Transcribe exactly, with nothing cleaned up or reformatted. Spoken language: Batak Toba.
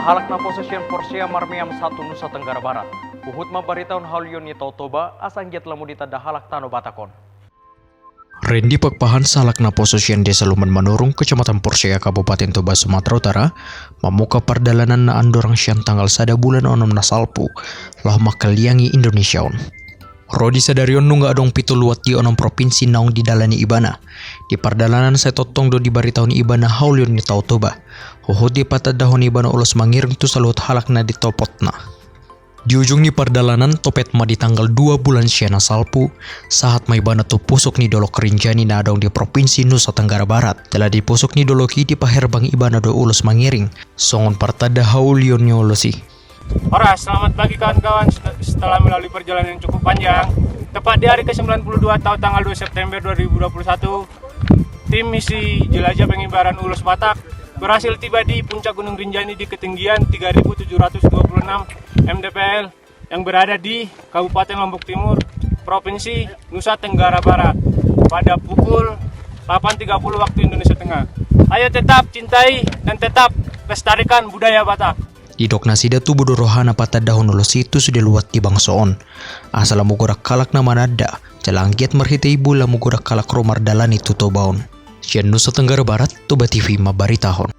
Halak na poso sian Porsea marmeam sahat tu Nusa Tenggara Barat. Huhut mambaritahon haulion ni Tao Toba, asa anggiat lam ditanda halak Tano Batak on. Randy Pakpahan sahalak na poso sian Desa Lumban Manurung, Kecamatan Porsea, Kabupaten Toba, Sumatera Utara, mamungka pardalanan na andorang sian tanggal sada bulan onom na salpu, laho mangkaliangi Indonesia on. Ro di sadari on nunga adong pitu luat di onom propinsi naung didalani ibana. Di pardalanan sai tongtong do dibaritahon ibana haulion ni Tao Toba. Huhut dipatandahon ibana ulos mangiring tu saluhut halak na ditopotna. Di ujung ni pardalanan, topet ma di tanggal dua bulan sia na salpu, sahat ma ibana tu pusuk ni Dolok Rinjani na adong di Propinsi Nusa Tenggara Barat. Jala di pusuk ni dolok i dipaherbang ibana do ulos mangiring, songon partanda haulion ni ulos i. Horas, selamat pagi kawan-kawan. Set-, setelah melalui perjalanan yang cukup panjang, tepat di hari ke sembilan puluh dua atau tanggal dua September dua ribu dua puluh satu, tim misi jelajah pengibaran ulos Batak berhasil tiba di puncak Gunung Rinjani di ketinggian tiga ribu tujuh ratus dua puluh enam M D P L yang berada di Kabupaten Lombok Timur, Provinsi Nusa Tenggara Barat, pada pukul delapan tiga puluh waktu Indonesia Tengah. Ayo tetap cintai dan tetap lestarikan budaya Batak. Didok nasida tubu do rohana patandahon ulos i tu sude luat di bangso on. Asa lam godang halak na mananda, jala anggiat marhite i boi lam godang halak ro mardalani tu Toba on. Sian Nusa Tenggara Barat, Toba T V mambaritahon.